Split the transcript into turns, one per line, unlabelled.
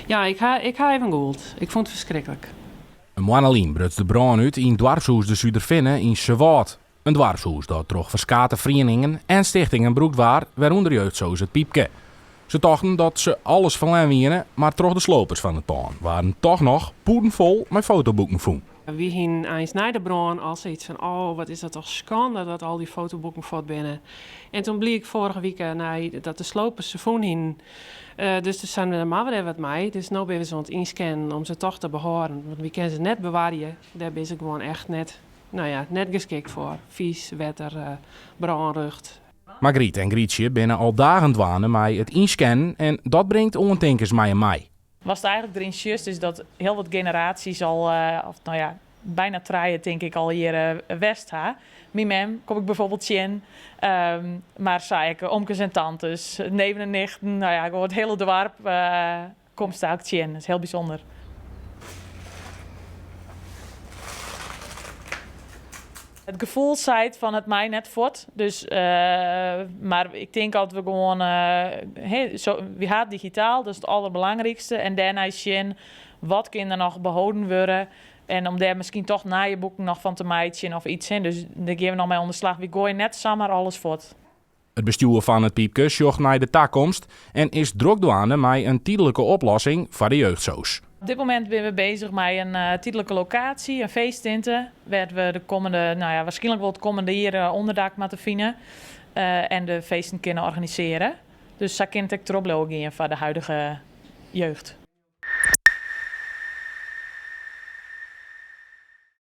Ja, ik ha, ik ha even gûld. Ik fûn it ferskriklik.
In moanne lyn bruts de brân út yn doarpshûs De Suderfinne yn Suwâld. In doarpshûs dat troch ferskate ferieningen en stichtingen brûkt waard, wêrûnder jeugdsoos It Pypke. Se tochten dat se alles ferlern wiene, mar troch de slopers fan it pân waarden toch noch pûden fol mei fotoboeken fûn.
Wy hienen eins nei de brân al sayts fan, oh wat is dat toch skande dat al dy fotoboeken fuort binne. En toen bliek foarige wike nei dat de slopers se fûn hienen. Dus toen seinen we, dan moatte we dêr wat mei. Dus no binne we se oan it ynscannen om se toch te behâlden. Want wy kinne se net bewarje, dêr binne se gewoan echt net, no ja, net geskikt foar. Fies, wetter, brânrost.
Margriet en Grietsje binne al dagen dwaande mei it ynscannen en dat bringt oantinkens mei him mei.
Watst eigenlik deryn sjochst is dat hiel wat generaasjes al, of no ja, byna trije tink ik al hjir west ha. Myn mem kom ik byfoarbyld tsjin, mar sa ek omkes en tantes, neven en nichten, no ja, gewoan it hiele doarp komst eigentlik tsjin. Dat is hiel bysûnder. It gefoel seit fan it mei net fuort, dus, mar ik tink at we gewoan, we ha it digitaal, dat is it alderbelangrykste en dêrnei sjen wat kin der noch beholden wurde en om dêr miskien toch nije boeken noch fan te meitsjen of yts. Dus dêr gean we noch mei oan de slach. Wy goaie net samar alles fuort.
It bestjoer fan It Pypke sjocht nei de takomst en is drok dwaande mei in tydlike oplossing foar de jeugdsoos.
Op dit momint binne we bezich mei in tydlike lokaasje, in feesttinte, wêr't we de kommende, no ja, waarskynlik wol it kommende jier ûnderdak moatte fine en de feesten kinne organisearje. Dus sa kin it ek troch bliuwe gean foar de huidige jeugd.